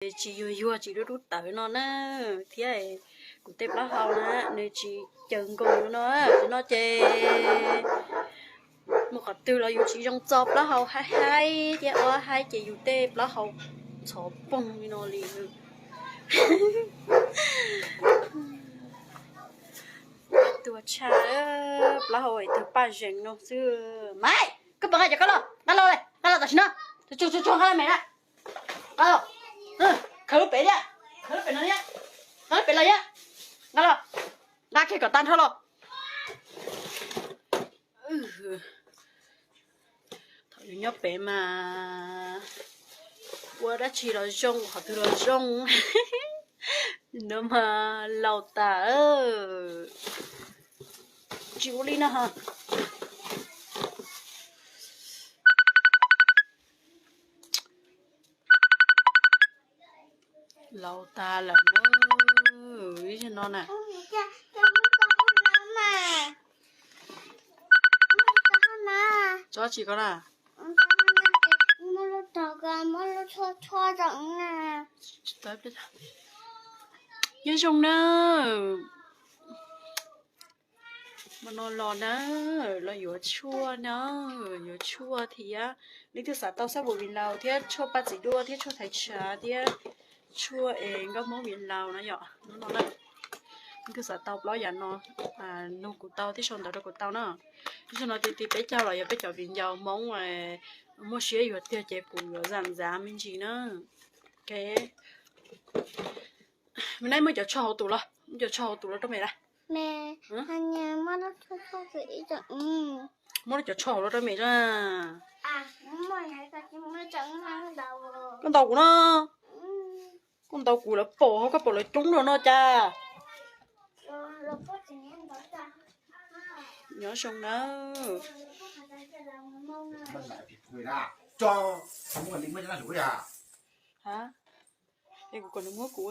Tsis yuag yuag tsis dub dub tawv no na, thiab kuv tej plaub hau na nws tsis caws nkaus no, no ces mus qhov twg los yus tsis zoo txo plaub hau haib haib thiab ua haib ces yus tej plaub hau txhov poog li no li. Tuag tshaj, plaub hau es tug paj zees no xwb. Maiv, koj puas nqa cov koj los, nqa los, nqa los tam sim no. Tsuag tsuag nqa los me na. Nqa los, khawv lub pem thiab, khawv lub pem no thiab, nqa lub pem los thiab. Nqa los, nqa kiag kom tag nrho los. Thaum yus nyob pem mas ua dab tsi los zoo, qhov twg los zoo. No mas laus tas. Tsis ua li no ho. Laus tas lawm na, ib zaug no na. Tso tsis ko na. Nyob zoo na. Hmo no los na, los yuav tshuaj na, yuav tshuaj thiab. Leej twg xav tau xab npum viv laus thiab tshuaj paj txiv duaj thiab tshuaj thaiv tshav thiab tshuaj es nkauj Hmoob viv laus na yom, no na. Leej twg xav tau plaub yam no, nug kuv tau thiab sau ntawv rau kuv tau na. Ib zaug no ti ti peb caug los yog peb cov viv ncaus Hmoob muaj siab yuav tiag ces kuv yuav zam ntxav me ntsis na. Ok. Neb muab cov tsho hauv tus los, muab cov tsho hauv tus los rau me lawm. Muab lub cov tsho hauv los rau me. Koj ntaus kuv no. Koj ntaus kuv lawv pom, koj pom lawv coob los no cas. Nyob zoo nawb. Es kuv kom nws muab kuv.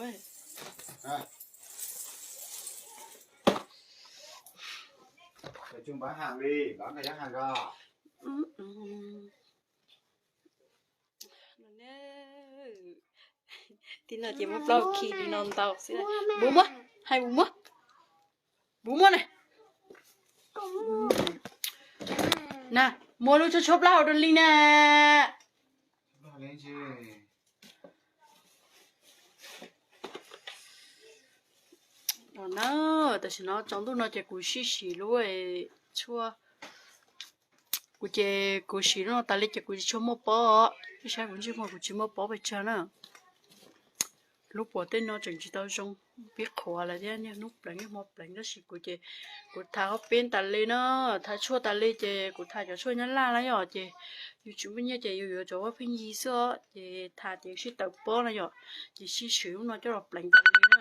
Tib no ces muab plaub khi li no ntau xwb. Bub muab, hais bub muab. Bub muab na. Na, muab lub tshuaj tshuaj plaub hau rau Li na. Tam sim no tsaus ntuj no ces kuv sib sim lub tshuaj. Kuv ces kuv sim lub no tas li ces kuv tsis tshua muaj pob, ib sab kuv ntsej muag kuv tsis muaj pob pes tsawg na. Lub puas tej no tseem tsis tau zoo, pib qhuav lawm thiab, niaj hnub pleev niaj hmo pleev tab sis kuv ces kuv tha ob peb tas li na, tha tshuaj tas li ces kuv tha cov tshuaj Nyab Laj na yom, ces yus tsis muaj nyiaj ces yus yuav cov ua pheej yig xwb ces tha ces sib tawm pob na yom, ces sib swm lub no coj los pleev tas li na.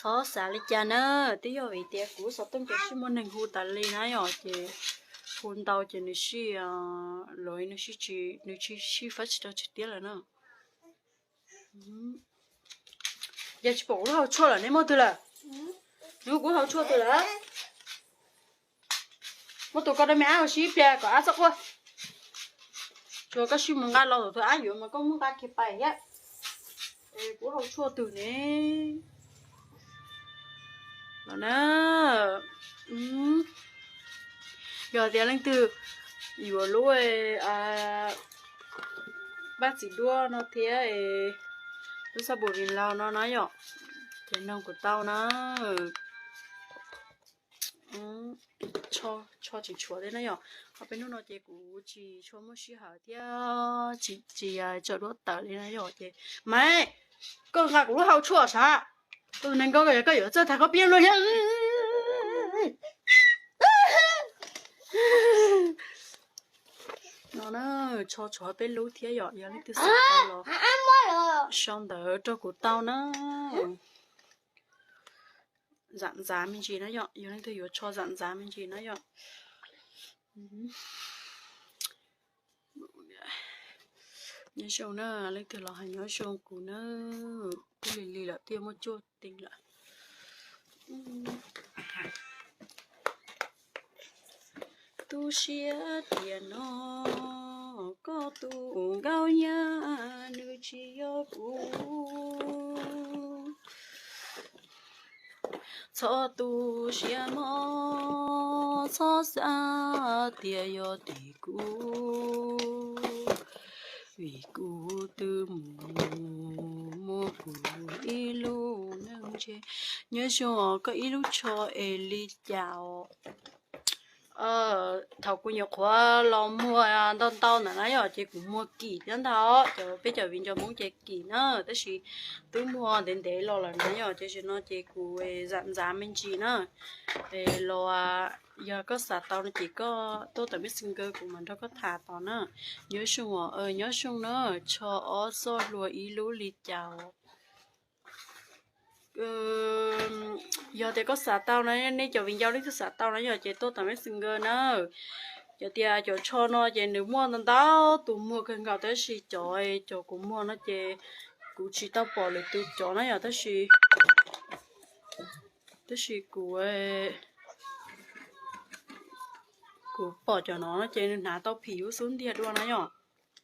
Txhob xav li cas na, twb yog vim tias kuv xov tooj ces sib muaj neeg hu tas li na yom, ces hu ntau ces nws sib, los nws sib tsis, nws sib fab tsis tau tsis tiab lawm na. Yog tsis pom kuv lub hau tshuaj lawm neb muab twg lawm? Neb kuv hau tshuaj twg lawm? Muab tus ko rau me ab ua si ib pliag kom ab txhob quaj. Tsuas koj sib mus nqa los tus ab yuav mas koj muab nqa kiag pais thiab. Kuv hau tshuaj twg ne? Los na. Yog tias leej twg yuav lub paj txiv duaj no thiab lub xab npum Vim Laus no na yom, ces noog kuv tau na. Tsho tseem tshuav thiab na yom. Ho peb hnub no ces kuv tsis tshua muaj sij hawm thiab tsis tso duab tawm li na yom ces, Maiv, koj nqa kuv lub hau tshuaj sav. Tus neeg ko yog koj yuav txawj tag koj piab luaj thiab. No na, tsho tshuav peb lub thiab yom, yog leej twg xav tau los sau ntawv rau kuv tau na. zam ntxav me ntsis na yom, yog leej twg yuav tsho zam ntxav me ntsis na yom. Nyob zoo na, leej twg los hais nyob zoo kuv na, twb lig lig lawm, twb muaj cuaj teev lawm. Tu siab tias no koj tus nkauj nyab nws tsis yog kuv. Txhob tu siab mog, txhob xav tias yog tim kuv, vim kuv twb mus muaj kuv ib lub neej ntse. Nyob zoo os, koj ib lub tsho es li cas os? Thaum kuv nyuam qhuav los muag ntau ntau ntawd na yom, ces kuv muag kim thiab ntag, cov peb cov viv ncaus Hmoob ces kim na, tab sis twb muag ntev ntev los lawm na yom, ces tam sim no ces kuv zam ntxav me ntsis na. Es los yog koj xav tau no ces koj tuaj tom Messenger kuv mam nrog koj tham tod na. Nyob zoo os, nyob zoo na, tsho ob txoj hlua ib lub li cas os? Yog tias koj xav tau na, nej cov viv ncaus leej twg xav tau na yom, ces tuaj tom Messenger na. Yog tias cov tsho no ces nws muaj ntau ntau tus muag kawg nkaus, tab sis cov, cov kuv muag no ces kuv tsis tau pom lwm tus cov na yom, tab sis, tab sis kuv, kuv pom cov no no ces nws hnav tau phim ub xub ntiag dua na yom.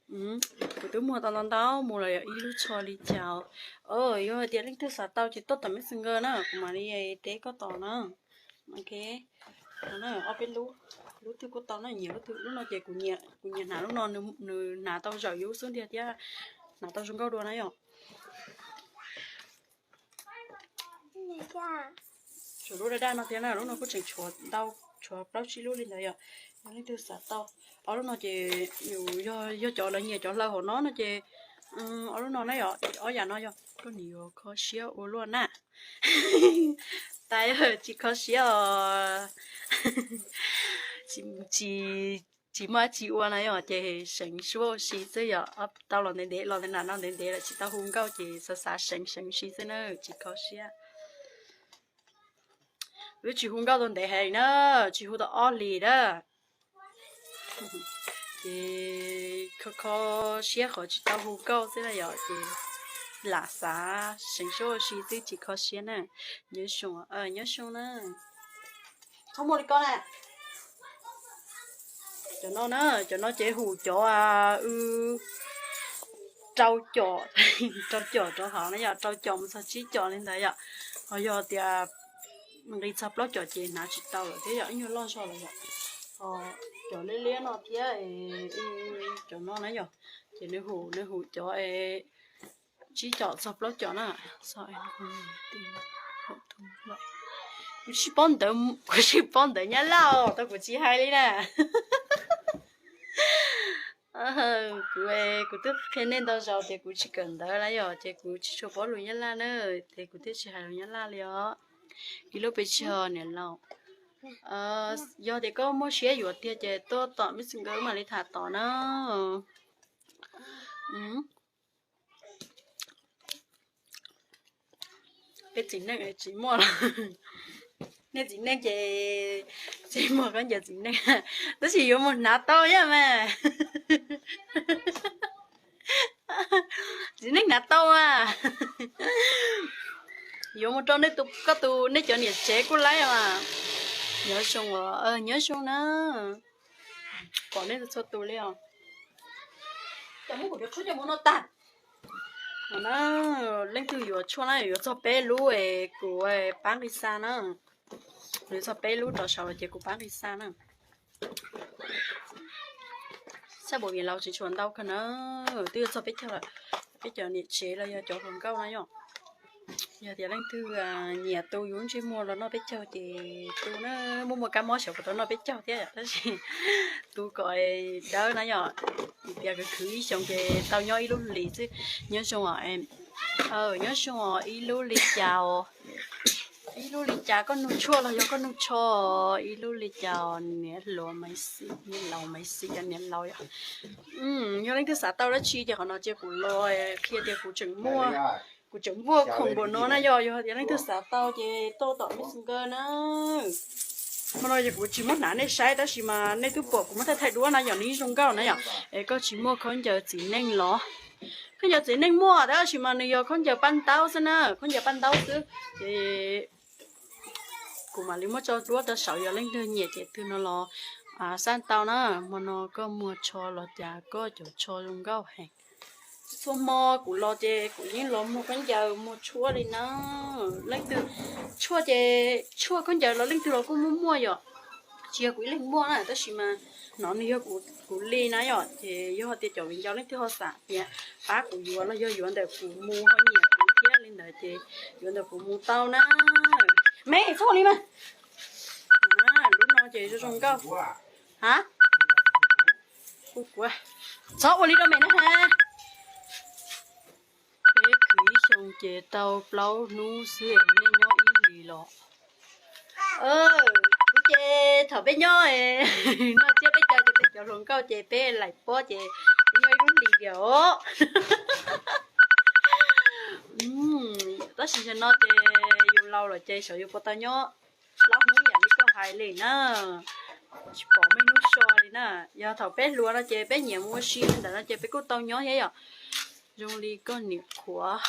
Kuv twb muag tau ntau ntau mus lawm yom, ib lub tsho li cas. Yog hais tias leej twg xav tau ces tuaj tom Messenger na, kuv mam li teb koj tod na. Ok, ob peb lub, lub twg kuj tau na, nyiam lub twg, lub no ces kuv nyiam, kuv nyiam hnav lub no, nws hnav tau zaum yus xub ntiag thiab hnav tau zoo nkauj dua na yom. Tshuav lub daj daj no thiab na, lub no kuj tseem tshuav ntau, tshuav plaub tsib lub li ntawd yom. Yog leej twg xav tau, ob lub no ces yus yog, yog cov lawv nyiam cov hlaws hauv no no ces ob lub no na yom, ob yam no yog koj nim yuav kho siab ua luaj na. Tais, tsis kho siab os. Tsis, tsis muaj dab tsi ua na yom, ces seev suab ua si xwb yom. Tau los ntev ntev, los ntev ntev, no ntev ntev lawm tsis tau hu nkauj ces xav xav seev seev si xwb na, tsis kho siab. Wb tsis hu nkauj tau ntev heev na, tsis hu tau ob hlis na. Ces kho kho siab qhov tsis tau hu nkauj xwb na yom, ces lam xav seev suab ua si xwb tsis kho siab na. Nyob zoo, nyob zoo na. Txhob muaj li ko na. Cov no na, cov no ces hum cov, rau com, rau com rau hauv na yom, rau com mus txog tsib com li ntawd yom. Ho yog tias nqis txog plaub com ces hnav tsis tau lawm thiab yom, ib nyuag loj zog lawm yom. Ho cov liab liab no thiab, cov no na yom, ces nws hum, nws hum cov tsib com txog plaub com na. Kuv tsis paub ntawv, kuv tsis paub ntawv Nyab Laj os, tau kuv tsis hais li na. Kuv, kuv twb qhia nej ntau zaus tias kuv tsis kawm ntawv na yom, ces kuv tsis tshua paub lus Nyab Laj na, ces kuv thiaj tsis hais lus Nyab Laj li os. Ib lub pes tsawg niam laus? Yog tias koj muaj siab yuav tiag ces tuaj tom Messenger mam li tham tod na. Peb txiv neej tsis muaj los, nej txiv neej ces tsis muaj khaub ncaws txiv neej, tab sis yuav mus hnav tau yom mas. Txiv neej hnav tau mas. Yuav mus rau nej tus, koj tus, nej cov niam tsev kuj laib mas. Nyob zoo, nyob zoo na. Pom nej txhua tus li os. Cov muab kuv cov tshuaj coj mus no tag. No na, leej twg yuav tshuaj na yuav txog peb lub es kuv pab nqis xa na. Yuav txog peb lub rov saud los ces kuv pab nqis xa na. Xab npum niam laus tseem tshuav ntau kawg na, twb yuav txog peb caug lawm. Peb cov niam tsev los yog cov hluas nkauj na yom. Yog tias leej twg nyiam tu yus ntsej muag los noj peb caug ces tu na, muaj muaj kab mob xyov puas tau noj peb caug thiab tab sis tu kom dawb na yom. Vim tias khwv khwv ib xyoos ces tau nyob ib lub hlis xwb. Nyob zoo os, nyob zoo os, ib lub li cas os? Ib lub li cas, koj nug tshuaj los yog koj nug tsho? Ib lub li cas os, niam hluas Maiv Xis, niam laus Maiv Xis, niam laus yom. Yog leej twg xav tau dab tsi ces qhov no ces kuv los qhia tias kuv tseem muaj Kuv tseem npuaj khoom npaum no na yom, yog tias leej twg xav tau ces tuaj tom Messenger na. Hmo no ces kuv tsis muab hnav nej saib tab sis mas nej twb pom kuv muab thaij thaij duab na yom, nws zoo nkauj na yom. Es koj tsis muaj khaub ncaws txiv neej los? Khaub ncaws txiv neej muaj tab sis mas nws yog khaub ncaws paj ntaub xwb na, khaub ncaws paj ntaub xwb. Ces kuv mam li muab tso duab rau saum, yog leej twg nyiam ces twg no los xav tau na. Hmo no koj muag tsho los cas koj cov tsho zoo nkauj heev. Txhua hmo kuv los ces kuv yeej los muag khaub ncaws muag tshuaj li na. Leej twg tshuaj ces tshuaj khaub ncaws los leej twg los kuj muaj muaj yom. Tsis yog kuv ib leeg muaj na tab sis mas no nws yog kuv li na yom. Ces yog tias cov viv ncaus leej twg ho xav tias pab kuv yuav los yog yuav ntawm kuv mus ho nyiam kuv thiab li ntawd ces yuav ntawm kuv mus tau na. Me txhob ua li mas. Lub no ces zoo zoo nkauj. Ha, txhob ua li rau me na ha. Peb khwv ib xyoo ces tau plaub hnub xwb es nej nyob ib hlis los? Kuv ces thaum peb nyob noj tsiab peb caug ces peb cov hluas nkauj ces peb laim pob ces peb nyob ib lub hlis tiag os. Tab sis tam sim no ces yus laus lawm ces xyov yus puas tau nyob plaub hnub yam li koj hais li na. Tsis pom muaj ib hnub so li na. Yog thaum peb hluas no ces peb nyiam mus ua si li ntawd no ces peb kuj tau nyob thiab yom. Zoo li koj niam qhuav.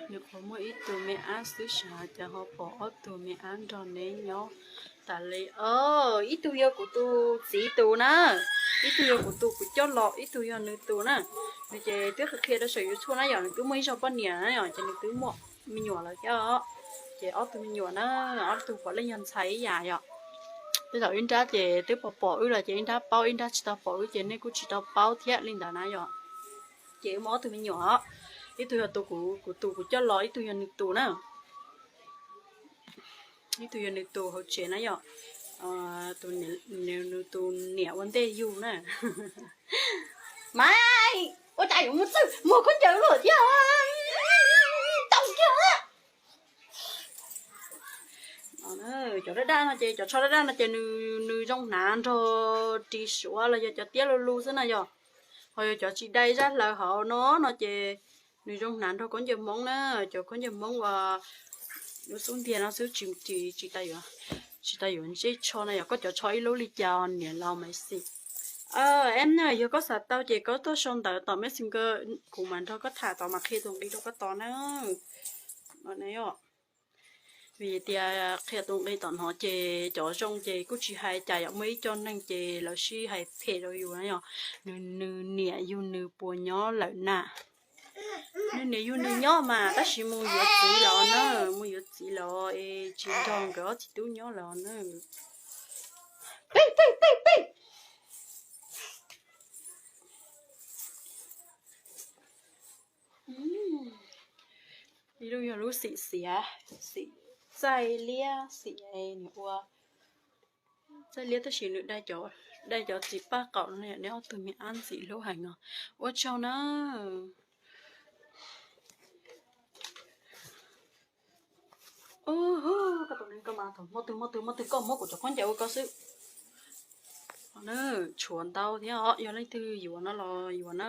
Nws qhuav muaj ib tug me ab xwb xyov cas ho pom ob tug me ab nrog neb nyob tas li. Ib tug yog kuv tus txiv tus na, ib tug yog kuv tus kuv coj los, ib tug yog nws tus na. Nws ces twb qhia rau saum YouTube na yom, nws twb muaj ib zaug poj niam na yom, ces nws twb muaj me nyuam lawm thiab os. Ces ob tug me nyuam na, ob tug puav leej yog ntxhais ib yam yom. Tej zaum ib nrab ces twb pom pom wb los ces ib nrab paub, ib nrab tsis tau pom wb ces nej kuj tsis tau paub thiab li ntawd na yom. Ces wb muaj ob tug me nyuam os, ib tug yog tus kuv, kuv tus kuv coj los, ib tug yog nws tus na. Ib tug yog nws tus hauv tsev na yom. Tus, nws tus niam ua ntej yug na. Mas ua cas yuav mus txawj muag khaub ncaws luaj thiab, tau kiag. Cov daj daj no ces, cov tsho daj daj no ces nws zoo hnav nrog ris suav los yog cov tiab lu lu xwb na yom. Ho yog cov tsis dai zaj hlaws hauv no no ces nws zoo hnav nrog khaub ncaws Hmoob na, cov khaub ncaws Hmoob uas lub xub ntiag no xwb, tsis, tsis, tsis tau yuav ntsej tsho na yom. Koj cov tsho ib lub li cas niam laus Maiv Xis? Em na, yog koj xav tau ces koj tuaj sau ntawv tom Messenger, kuv mam nrog koj tham tod mas qhia tus nqi rau koj tod na. Vim tias qhia tus nqi tom no ces cov zoo ces kuj tsis hais cas yom, muaj ib co neeg ces lawv sib hais phem rau yus na yom. Nws, nws niam yug nws puas nyob lawm na? Nws niam yug nws nyob mas tab sis mus yuav txiv lawm na, mus yuav txiv lawm es tsis nrog nkawd ob txiv tub nyob lawm na. Peb, peb, peb, peb. Ib lub yog lub xim xiav, xim txaij liab, xim nws ua txaij liab tab sis nws dai cov txiv paj qaum no, neb ob tug me ab ntxim hlub heev os. Ua tsaug na. Muaj twg muaj twg muaj twg koj muab kuv cov khaub ncaws ua koj xwb. Tshuav ntau thiab os, yog leej twg yuav no los yuav na.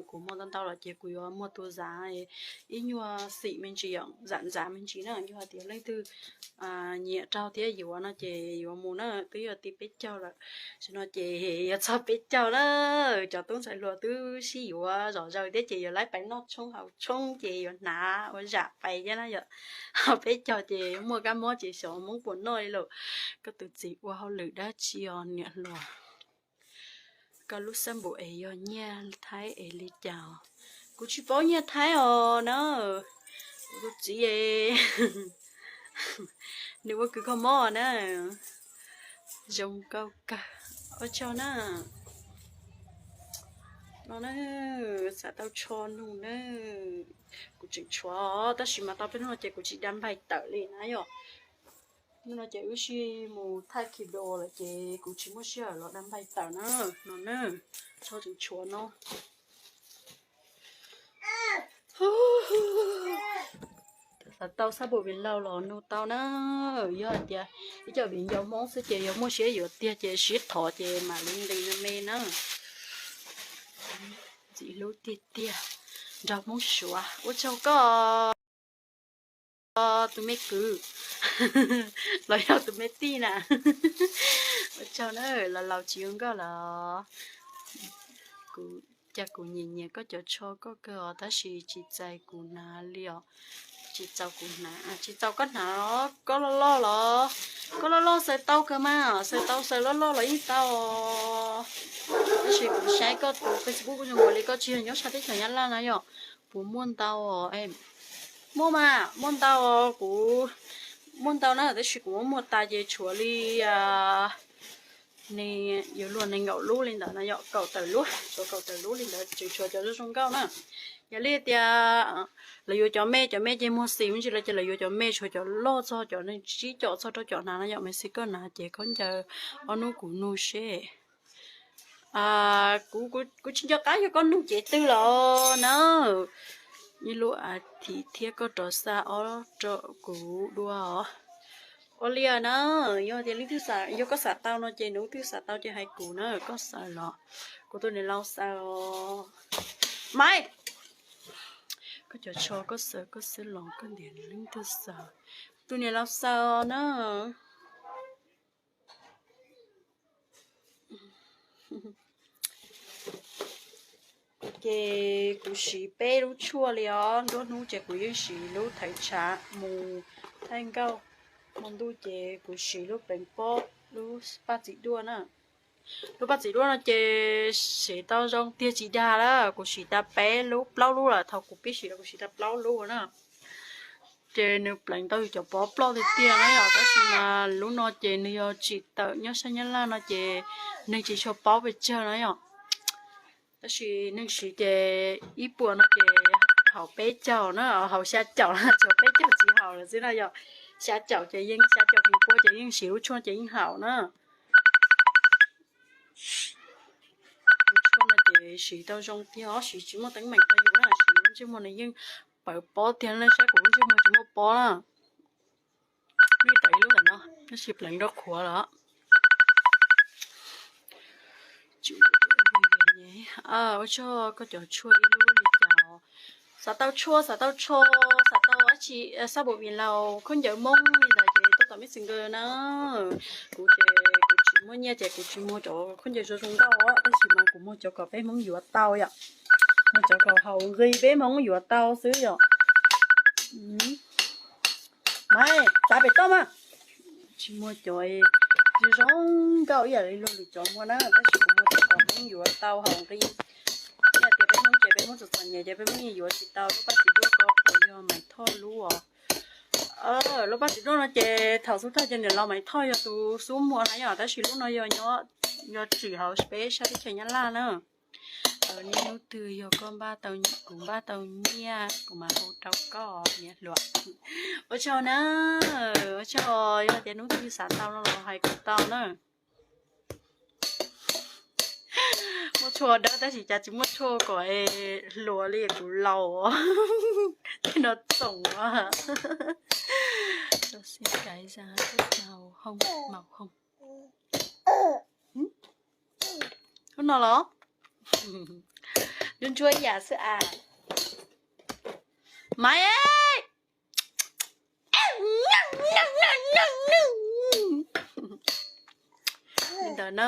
Kuv muag ntau ntau lawm ces kuv yuav muag tus zam ib nyuag xim me ntsis, zam zam me ntsis na. Yog hais tias leej twg nyiam raug thiab yuav no ces yuav mus na, twb yog ti peb caug lawm. Tam sim no ces yuav txog peb caug na. Cov tub ntxhais hluas twb sib yuav zom zaws thiab ces yuav laib pais noj tshoob haus tshoob ces yuav hnav ua zam pais thiab na yom. Ho peb caug ces muaj kab mob ces xyov Hmoob puas noj li lawm. Koj tus txiv ua hauj lwm dab tsi os niam hluas? Koj lub xab npum es yog nyiaj Thaib es li cas? Kuv tsis paub nyiaj Thaib os na. Kuv tus txiv nws ua kws kho mob na. Zoo nkauj kawg. Ua tsaug na. No na, xav tau tsho nug na. Kuv tseem tshuav tab sis mas tau peb hnub no ces kuv tsis da npaig tawm li na yom. Hnub no ces wb sib mus thaij video lawm ces kuv tsis muaj sij hawm los da npaig tawm na. No na, tsho tseem tshuav no. Xav tau xab npum vim laus los nug tau na. Yog hais tias ib co viv ncaus Hmoob xwb ces yog muaj siab yuav tiag ces sib thov ces mam li nqis me na. Ntxim hlub tiag tiag, nrog Hmoob Suav. Ua tsaug koj tus me kwv los yog tus me tij na. Ua tsaug na, los laus tsis ua nkauj los. Kuv, cas kuv nyiam nyiam koj cov tsho koj kawg os, tab sis tsis txais kuv hnav li os. Tsis txaus kuv hnav, tsis txaus koj hnav los koj loj loj los. Koj loj loj xaws tau kawg mas, xaws tau xaws loj loj los yeej tau. Tab sis kuv saib koj tus Facebook zoo nkaus li koj tsis yog nyob sab teb chaws Nyab Laj no yom. Puas muaj ntau os? Muaj mas, muaj ntau, kuv muaj ntau na, tab sis kuv muab muag tas ces tshuav li ne, yuav luag nees nkaum lub li ntawd no yom, kaum tawm lub, tshuav kaum tawm lub li ntawd, tseem tshuav cov zoo zoo nkauj na. Yog li tias lawv yuav cov me, cov me ces muag xim me ntsis lawm ces lawv yuav cov me, tshuav cov loj txog cov neeg tsib caum txog rau caum hnav no yom. Mas xij koj hnav ces khaub ncaws ob hnub kuv nug seb. Kuv, kuv tsis nco qab yog koj nug cev twg los na. Ib lub a thiv thiab koj rov xa ob rau kuv dua os. Ua li na, yog tias leej twg, yog koj xav tau no ces nws twg xav tau ces hais kuv na, koj xaws los. Kuv tus niam laus xaws os. Maiv, koj cov tsho koj xaws koj xwb los koj ntiav leej twg xaws. Tus niam laus xaws os na. Ces kuv siv peb lub tshuaj li os, nruab hnub ces kuv yeej siv lub thaiv tshav mus thaij nkauj, hmo ntuj ces kuv siv lub pleev pob, lub paj txiv duaj na. Lub paj txiv duaj no ces siv tau zoo tiag tsis dag lawm, kuv siv tau peb lub plaub lub lawm, thaum kuv pib siv los kuv siv tau plaub lub na. Ces nws pleev tau yus cov pob ploj tiag tiag na yom, tab sis mas lub no ces nws yog tsim tawm nyob sab Nyab Laj no ces neeg tsis tshua paub pes tsawg na yom. Tab sis neeg siv ces ib puas no ces haum peb caug na, haum xya caum na, tshuav peb caug tsis haum lawm xwb na yom. Xya caum ces yeej, xya caum feem pua ces yeej siv lub tshuaj ces yeej haum na. Lub tshuaj no ces siv tau zoo tiag, siv tsis muaj teeb meem rau yus na, siv lub ntsej muag nws yeej pawv pob tiag na, saib kuv lub ntsej muag tsis muaj pob na. Nws tawm ib lub ntawm no, tab sis pleev rau qhuav lawm. Ua tsaug koj cov tshuaj ib lub li cas. Xav tau tshuaj, xav tau tsho, xav tau dab tsi, xab npum vim laus, khaub ncaws Hmoob li ntawd ces tuaj tom Messenger na. Kuv ces kuv tsis muaj nyiaj ces kuv tsis muag cov khaub ncaws zoo zoo nkauj os, tab sis mas kuv muag cov kom peb Hmoob yuav tau yom. Muag cov kom haum nqi peb Hmoob yuav tau xwb yom. Maiv, txav pem toj mas. Tsis muag cov zoo zoo nkauj ib yam li luag lwm cov muag na, tab sis kuv muag cov kom Hmoob yuav tau haum nqi. Ib yam tias peb Hmoob ces peb Hmoob txom txom nyem ces peb Hmoob yeej yuav tsis tau lub paj txiv duaj ko puas yog Maiv Thoj lub os. Lub paj txiv duaj no ces thaum xub thawj ces niam laus Maiv Thoj yog tus xub muag na yom, tab sis lub no yog nyob, yog tsim hauv peb sab teb chaws Nyab Laj na. Niaj hnub twg yog koj npaj tau, kuv npaj tau nyiaj kuv mam hu rau koj niam hluas. Ua tsaug na, ua tsaug, yog tias hnub twg xav tau no los hais kuv tau na. Muaj tshuaj dawb tab sis cas tsis muaj tshuaj kom hluas li kuv laus. Tej no txoom as. Rau xiab kaiv za tub tau hoo maum hoo. Lub no los? Ntsuab ntsuab ib yam xwb as. Maiv, li ntawd na,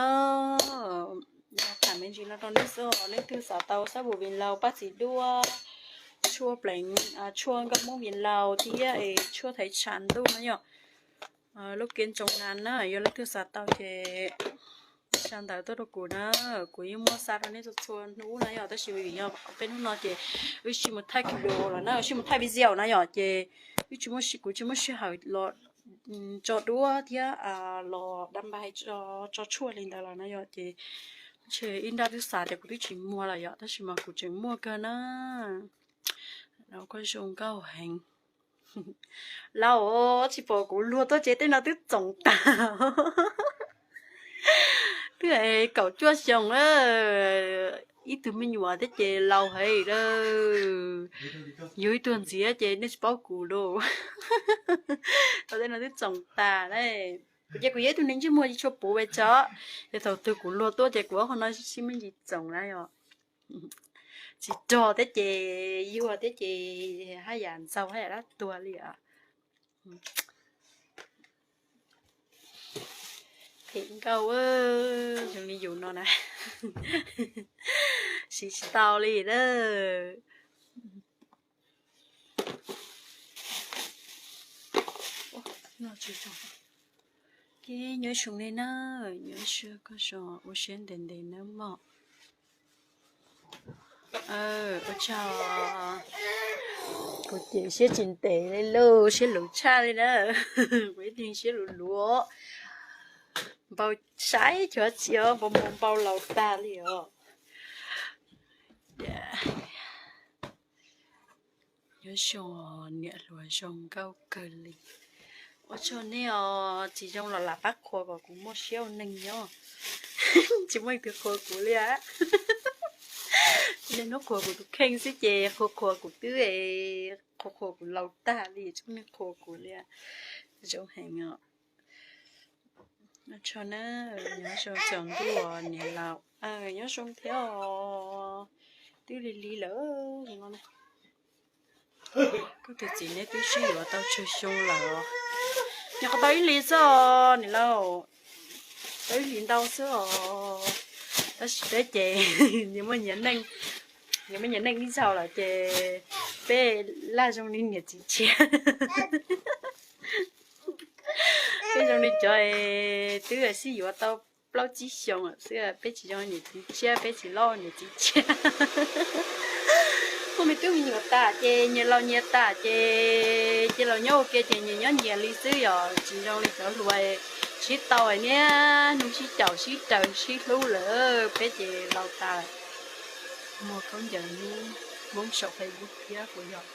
tham me ntsis no rau nej xwb, leej twg xav tau xab npum vim laus, paj txiv duaj, tshuaj pleev, tshuaj nkauj Hmoob vim laus thiab es tshuaj thaiv tshav ntuj no yom. Lub kiab ntsoov nas na, yog leej twg xav tau ces sau ntawv tuaj rau kuv na, kuv yeej muab xa rau nej txhua txhua hnub na yom, tab sis vim yog peb hnub no ces wb tsis mus thaij video lawm na, wb tsis mus thaij video na yom, ces wb tsis muaj, kuv tsis muaj sij hawm los tso duab thiab los dab npas tso tshuaj li ntawd lawm na yom, ces ntshe ib nrab twb xav tias kuv twb tsis muag lawm yom, tab sis mas kuv tseem muaj kawg na. Koj zoo nkauj heev. Laus, tsis pom kuv luag tuaj tsev tej no twb txoov tag. Twb kaum cuaj xyoo, ib tug me nyuam thiab ces laus heev lawm. Yug ib tug ntxiv ces nej tsis paub kuv lauj. Tau tej no twb txoom tas lawm. Kuv ces kuv yog ib tug neeg ntsej muag tsis tshua puv pes tsawg, ces thaum twg kuv luag tuaj ces kuv qhov no sib me ntsis txoom na yom. Tsis rog thiab ces yuag thiab ces haj yam ntxaug haj yam dab tuag li os. Phem nkauj, zoo li yus no na, siv tsis tau li na. Ces nyob zoo li na, nyob zoo koj zoo, ua siab ntev ntev nawb mog. Ua tsaug. Kuv ces siab tsis ntev li lauj, siab luv tshaj li na. Kuv ib tug siab luv luv, npau saib cov txiv npau npau laus tag li os. Nyob zoo, niam hluas zoo nkauj kawg li. Ua tsaug nej os, tsis zoo los lam pab qhuas kom kuv muaj siab ua neeg nyob. Tsis muaj leej twg qhuas kuv li. Nej hnub qhuas kuv tus kheej xwb ces qhuas qhuas kuv twb, qhuas qhuas kuv laus tag li tsis muaj neeg qhuas kuv li. Zoo heev os. Ua tsaug na, nyob zoo tsaus ntuj niam laus, nyob zoo thiab os. Twb lig lig lawm. Koj tus txiv neb twb sib yuav tau tsawg xyoo lawm? Nyuam qhuav tau ib hlis xwb os niam laus, tau ib hlis ntau xwb os. Tab sis peb ces nyias muaj nyias neej, nyias muaj nyias neej ib zaug lawm ces peb laj zoo li niam txiv tshiab. Peb zoo li cov twb sib yuav tau plaub tsib xyoos lawm xwb, peb tsis zoo niam txiv tshiab, peb tsis loj niam txiv tshiab. Muaj me tub me nyuam tas ces nyias laus nyias tas ces, ces laus nyob ua ke ces nyias nyob nyias li xwb, yog tsis zoo li cov hluas sib tau niaj hnub sib caum sib raws sib hlub lawm. Peb ces laus tas lawm. Muaj khaub ncaws Hmoob saum Facebook thiab kuv yog,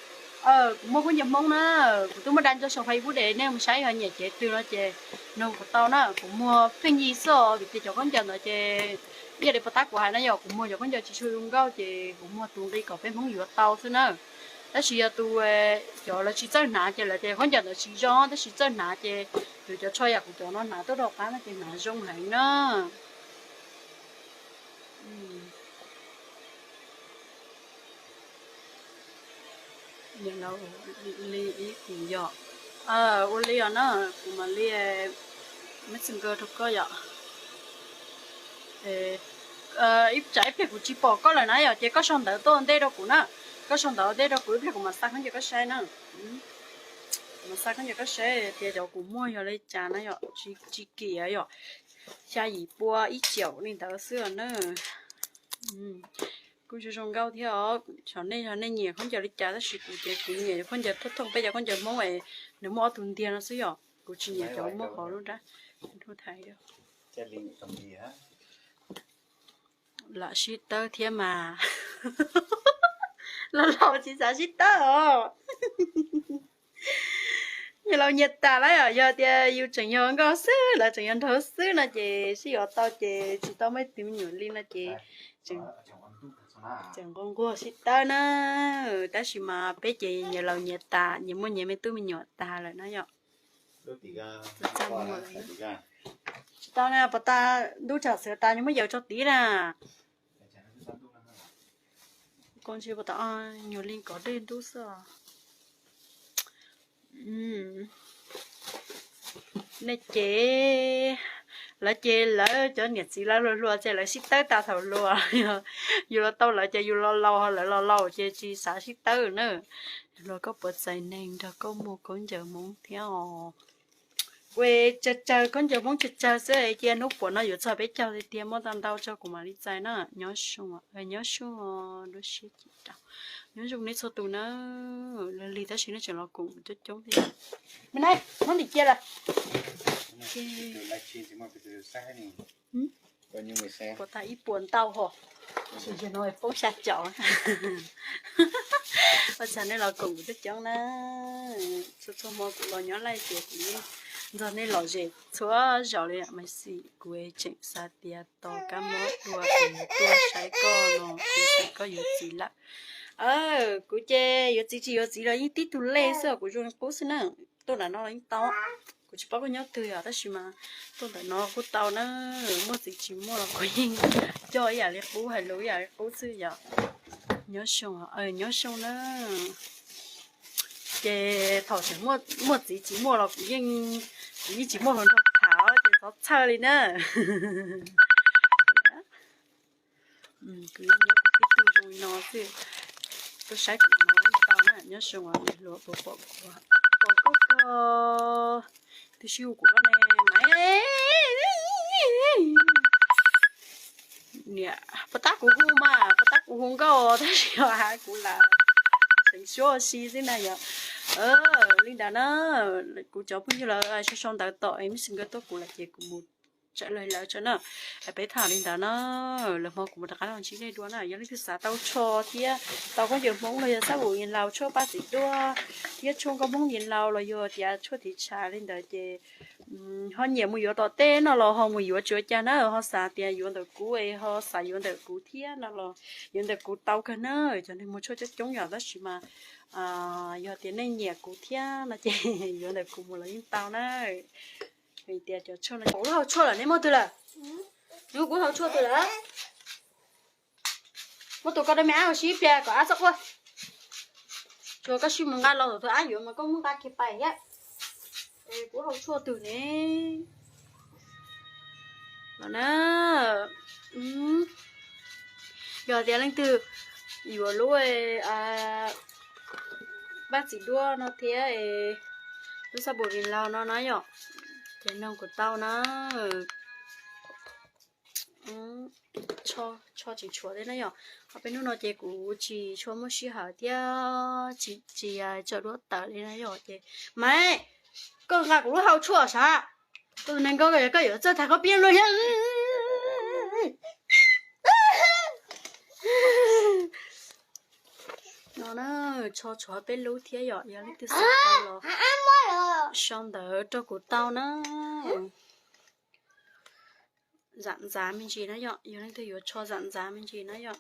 kuv muaj khaub ncaws Hmoob na, kuv twb muaj da nco saum Facebook de, nej mus saib yog nyiam cev twg no ces nug kuv tau na. Kuv muag pheej yig xwb os, vim tias cov khaub ncaws ntawd ces ib yam li puas tab kuv hais na, yog kuv muag cov khaub ncaws tsis tshua zoo nkauj ces kuv muag tus nqi kom peb Hmoob yuav tau xwb na. Tab sis yog tus, cov lawv tsis txawj hnav ces lawv tias khaub ncaws ntawd tsis zoo, tab sis txawj hnav ces yus cov tsho yam kuv cov no hnav tuaj rau qab no ces hnav zoo heev na. Li ib kuv yog, ua li os na, kuv mam li Messenger rau koj yom. Tsam ib pliag kuv tsis pom koj lawm na yom, ces koj sau ntawv tuaj ntej rau kuv na. Koj sau ntawv ntej rau kuv, ib pliag kuv mam xa khaub ncaws koj saib na. Kuv mam xa khaub ncaws koj saib tias cov kuv muag yog li cas na yom, tsis kim yom. Xya yim pua ib caum li ntawd xwb na. Kuj zoo zoo nkauj thiab os. Xyov nej, nej nyiam khaub ncaws li cas tab sis kuv ces kuv nyiam khaub ncaws thooj thooj peb cov khaub ncaws Hmoob es nws muaj ob tug ntiag no xwb yom. Kuv tsis nyiam cov muaj qhov lub nrab. Lam sib tawb thiab mas. Los laus tsis xav sib tawb os. Nyias laus nyias tas lawm os, yog tias yus tseem yog nkauj xwb, lawv tseem yog nraug xwb no ces sib yuav tau ces tsis tau muaj ib tug me nyuam li no ces tseem nquag nquag sib tawb na. Tab sis mas peb ces nyias laus nyias tas, nyias muaj nyias me tub me nyuam tas lawm na yom. Tsis tau na, pos tas ntub tsam xav tas nws muab yaws tso tid na. Koj ntshe pos tas nyuag li kov dej ntub xwb os. Nej ces, lawv ces lawv cov niam txiv lawv hluas hluas ces lawv sib tawb tas thaum hluas. Yus los tau lawv ces yus los laus, lawv los laus ces tsis xav sib tawb na. Los koj puas txais neeg nrog koj muag khaub ncaws Hmoob thiab os? Kuv tsawg tsawg khaub ncaws Hmoob tsawg tsawg xwb, cia hnub puas no yuav txog peb caug tiag tiag muab tau ntau tso kuv mam li txais na. Nyob zoo, nyob zoo, lub siab cim rau. Nyob zoo nej txhua tus na. Lig lig tab sis nej tseem los koom coob coob thiab. Me na, muab ntim cia lawm. Puas tag ib puas ntau ho. Tab sis yog no poob xya caum. Ua tsaug nej los koom kuv coob coob na. Txhua txhua hmo kuv los nyob laij ces kuv yeej nrog nej lom zem txhua zaus li. Mas xij kuv tseem xav tias tos kab mob dua es tuaj saib koj no, kuv xav koj yuav txiv lawm. Kuv ces yuav txiv tsis yuav txiv los yeej tib tug lej xwb, kuv zoo li qub xwb na. Tuaj ntawm no los yeej tau. Kuv tsis paub koj nyob twg yom, tab sis mas tuaj ntawm no kuj tau na. Muaj txiv tsis muaj los kuv yeej coj ib yam li qub, hais lus ib yam li qub xwb yom. Nyob zoo, nyob zoo na. Ces thaum tseem muaj txiv tsis muaj los kuv yeej, kuv yeej tsis muaj hluas nraug tham ces txhob txhawj li na. Kuv yeej nyob kuv tib tug zoo li no xwb. Koj saib kuv no tau na, nyob zoo os niam hluas puas pom kuv, pom koj tso. Twb sib hu kuv koj ne mas. Niam, puas tab kuv hu mas, puas tab kuv hu nkauj tab sis os kuv lam seev suab ua si xwb na yom. Li ntawd na, kuv cov phooj ywg lawv sau sau ntawv tom Messenger tuaj kuv lawm ces kuv mus tsawv lawv lawv tso na. Peb tham li ntawd na, lwm hmo kuv mus rov qab los ntsib nej dua na. Yog leej twg xav tau tsho thiab tau khaub ncaws Hmoob los yog xab npum Yees Laus, tshuaj paj txiv duaj thiab tshuaj nkauj Hmoob Yees Laus los yog tias tshuaj tiv tshav li ntawd ces ho nyiam mus yuav tom teb no los ho mus yuav tsis ua cas na, ho xav tias yuav ntawm kuv es ho xav yuav ntawm kuv thiab no los yuav ntawm kuv tau kawg na. Cov neeg muag tshuaj coob coob yom, tab sis mas yog tias nej nyiam kuv thiab no ces yuav ntawm kuv mus los yeej tau na. Vim tias cov tshuaj no, kuv lub hau tshuaj lawm, neb muaj twg lawm? Neb kuv hau tshuaj twg lawm? Muab tus koj dab me ab ua si ib pliag kom ab txhob quaj. Tsuas koj sib mus nqa los tus ab yuav mas koj muab nqa kiag pais thiab. Es kuv hau tshuaj twg ne? Los na, yog tias leej twg yuav lub paj txiv duaj no thiab lub xab npum Yees Laus no na yom, ces nug kuv tau na. Tsho tseem tshuav thiab na yom. Ob peb hnub no ces kuv tsis tshua muaj sij hawm thiab tsis tso duab tawm li na yom ces, Maiv, koj nqa kuv lub hau tshuaj sav. Tus neeg ko koj yuav txawj tag koj piab luag thiab. No na, tsho tshuav peb lub thiab yom, yog leej twg xav tau los sau ntawv rau kuv tau na. Zam ntxav me ntsis na yom, yog leej twg yuav tsho zam ntxav me ntsis na yom.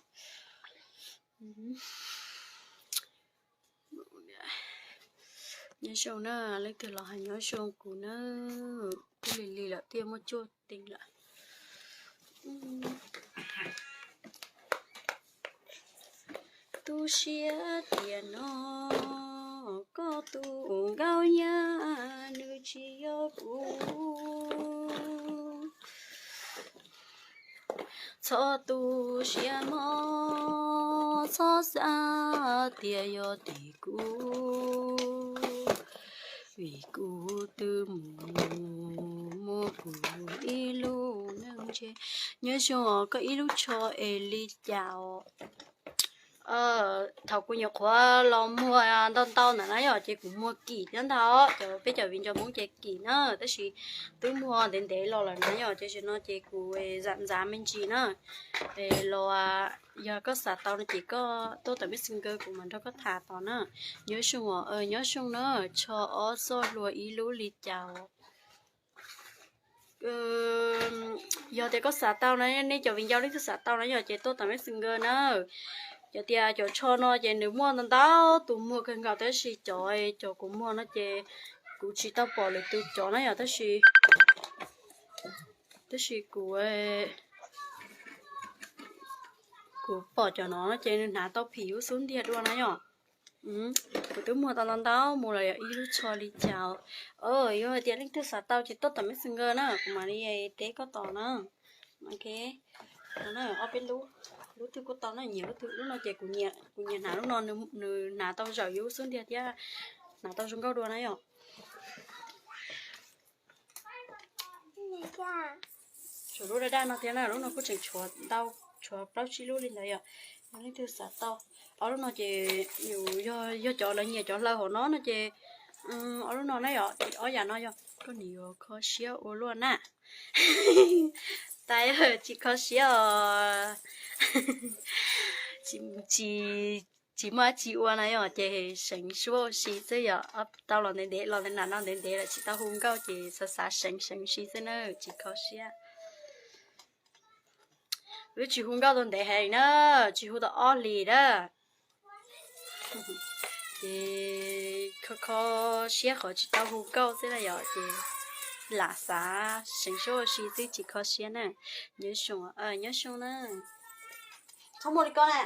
Nyob zoo na, leej twg los hais nyob zoo kuv na. Twb lig lig lawm, twb muaj cuaj teev lawm. Tu siab tias no koj tus nkauj nyab nws tsis yog kuv. Txhob tu siab mog, txhob xav tias yog tim kuv, vim kuv twb mus muaj kuv ib lub neej ntse. Nyob zoo os, koj ib lub tsho es li cas os? Thaum kuv nyuam qhuav los muag ntau ntau ntawm na yom, ces kuv muag kim thiab ntag, cov peb cov viv ncaus Hmoob ces kim na, tab sis twb muag ntev ntev los lawm na yom, ces tam sim no ces kuv zam ntxav me ntsis na. Los yog koj xav tau no ces koj tuaj tom Messenger kuv mam nrog koj tham tod na. Nyob zoo os, nyob zoo na, tsho ob txoj hlua ib lub li cas os? Yog tias koj xav tau na, nej cov viv ncaus leej twg xav tau na yom, ces tuaj tom Messenger na. Cov tias cov tsho no ces nws muaj ntau ntau tus muag kawg nkaus, tab sis cov, cov kuv muag no ces kuv tsis tau pom lwm tus cov na yom, tab sis, tab sis kuv, kuv pom cov no ces nws hnav tau phim lub xub ntiag dua na yom. Kuv twb muag tau ntau ntau mus los yog ib lub tsho li cas. Yog hais tias leej twg xav tau ces tuaj tom Messenger na, kuv mam li teb koj tod na. Ok, ob peb lub, lub twg kuj tau na, nyiam lub twg. Lub no ces kuv nyiam hnav lub no, nws hnav tau zawm yus lub xub ntiag thiab hnav tau zoo nkauj dua na yom. Tshuav lub daj daj no thiab na, lub no kuj tseem tshuav ntau, tshuav plaub tsib lub li ntawd yom. Yog leej twg xav tau, ob lub no ces yus yog, yog cov lawv nyiam cov hlaws hauv no no ces ob lub no na yom, ces ob yam no yog koj nim yuav kho siab ua luaj na. Tais, tsis kho siab os. Tsis, tsis muaj dab tsi ua na yom, ces seev suab ua si xwb yom. Tau los ntev ntev, los ntev ntev, los ntev ntev lawm tsis tau hu nkauj ces xav xav seev seev ua si xwb na, tsis kho siab. Wb tsis hu nkauj tau ntev heev na, tsis hu tau ob hlis na. Ces kho kho siab qhov tsis tau hu nkauj xwb na yom, ces lam xav seev suab ua si xwb tsis kho siab na. Nyob zoo, nyob zoo na. Txhob muaj li ko na.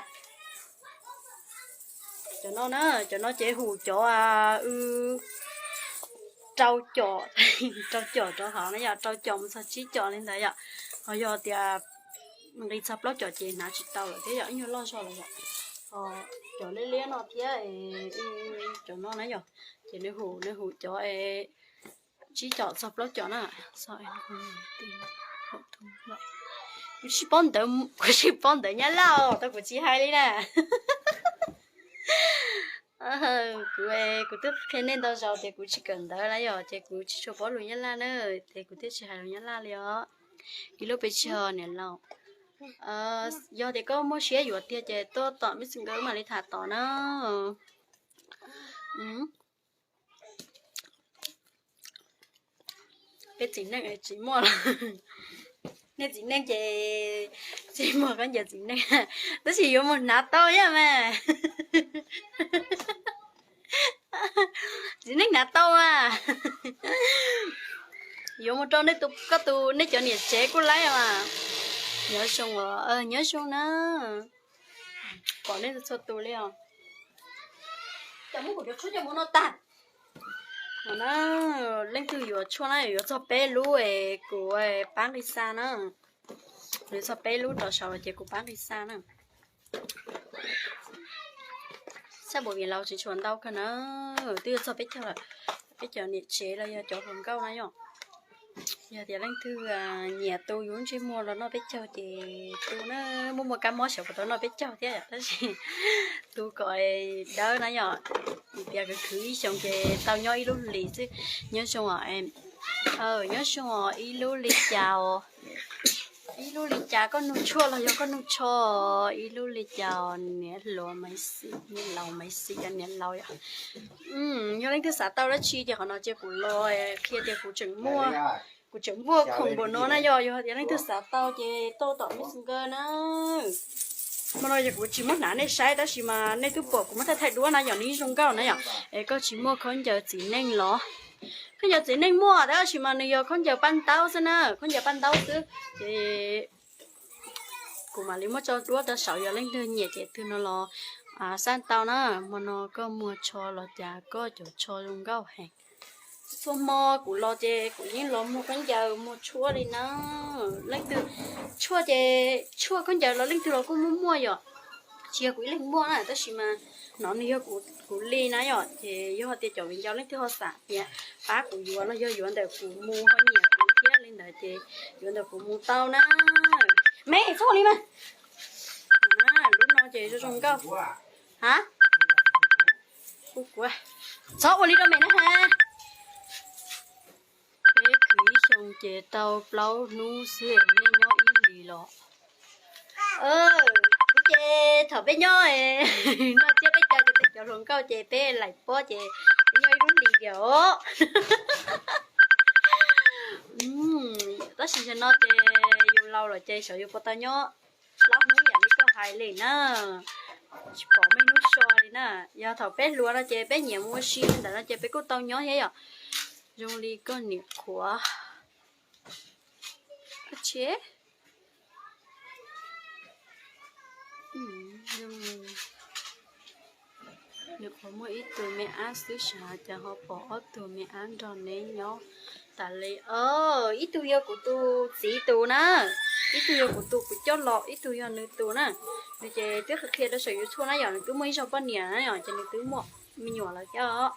Cov no na, cov no ces hu cov, rau com, rau com rau hauv na yom, rau com mus txog tsib com li ntawd yom. Ho yog tias nqis txog plaub com ces hnav tsis tau lawm thiab yom, ib nyuag loj zog lawm yom. Ho cov liab liab no thiab, cov no na yom, ces nws hu, nws hu cov tsib com txog plaub com na. Kuv tsis paub ntawv, kuv tsis paub ntawv Nyab Laj os, tau kuv tsis hais li na. Kuv, kuv twb qhia nej ntau zaus tias kuv tsis kawm ntawv na yom, ces kuv tsis tshua paub lus Nyab Laj na, ces kuv thiaj tsis hais lus Nyab Laj li os. Ib lub pes tsawg niam laus? Yog tias koj muaj siab yuav tiag ces tuaj tom Messenger mam li tham tod na. Peb txiv neej tsis muaj los, nej txiv neej ces tsis muaj khaub ncaws txiv neej, tab sis yuav mus hnav tau thiab mas. Txiv neej hnav tau mas, yuav mus rau nej tus, koj tus, nej cov niam tsev kuj laib mas. Nyob zoo, nyob zoo na. Pom nej txhua tus li os. Cov muab kuv cov tshuaj coj mus no tag. No na, leej twg yuav tshuaj na yuav txog peb lub es kuv pab nqis xa na. Yuav txog peb lub rov saud los ces kuv pab nqis xa na. Sab npaum vim laus tsis tshua ntau kawg na, twb yuav txog peb caug lawm. Peb cov niam tsev los yog cov hluas nkauj na yom. Yog tias leej twg nyiam tu yus ntsej muag los noj peb caug ces tu na, muaj muaj kab mob xyov puas tau noj peb caug thiab tab sis tu kom dawb na yom. Vim tias khwv khwv ib xyoos ces tau nyob ib lub hlis xwb. Nyob zoo os, nyob zoo os, ib lub li cas os? Ib lub li cas, koj nug tshuaj los yog koj nug tsho? Ib lub li cas os, niam hluas Maiv Xis, niam laus Maiv Xis, cov niam laus yom. Yog leej twg xav tau dab tsi ces qhov no ces kuv los qhia tias kuv tseem muaj, kuv tseem muaj khoom npaum no na yom. Yog tias leej twg xav tau ces tuaj tom Messenger na. Hmo no ces kuv tsis muab hnav nej saib tab sis mas nej twb pom kuv muab thaij thaij duab na yom, nws zoo nkauj na yom. Es koj tsis muaj khaub ncaws txiv neej los? Khaub ncaws txiv neej muaj tab sis mas nws yog khaub ncaws paj ntaub xwb na, khaub ncaws paj ntaub xwb. Ces kuv mam li muab tso duab rau saum, yog leej twg nyiam ces twg no los sab tau na. Hmo no koj muag tsho los cas koj cov tsho zoo nkauj heev. Txhua hmo kuv los ces kuv yeej los muag khaub ncaws muag tshuaj li na. Leej twg tshuaj ces tshuaj khaub ncaws los leej twg los kuj muaj muaj yom. Tsis yog kuv ib leeg muaj na tab sis mas no nws yog kuv li na yom. Ces yog tias cov viv ncaus leej twg ho xav tias pab kuv yuav los yog yuav ntawm kuv mus ho nyiam kuv thiab li ntawd ces yuav ntawm kuv mus tau na. Me txhob ua li mas. Lub no ces zoo zoo nkauj. Ha, txhob ua li rau me na ha. Peb khwv ib xyoo ces tau plaub hnub xwb, nej nyob ib hlis los? Kuv ces thaum peb nyob noj tsiab peb caug ces peb cov hluas nkauj ces peb laim pob ces peb nyob ib lub hlis tiag os. Tab sis tam sim no ces yus laus lawm ces xyov yus puas tau nyob plaub hnub yam li koj hais li na. Tsis pom me hnub so li na. Yog thaum peb hluas no ces peb nyiam mus ua si ntawm no ces peb kuj tau nyob thiab yom. Zoo li koj niam qhuav. Niam qhuav muaj ib tug me ab xwb, xyov cas ho pom ob tug me ab nrog neb nyob tas li. Ib tug yog kuv tus txiv tus na, ib tug yog kuv tus kuv coj los, ib tug yog nws tus na. Nws ces twb qhia rau saum YouTube na yom, nws twb muaj ib zaug poj niam na yom, ces nws twb muaj me nyuam lawm thiab os.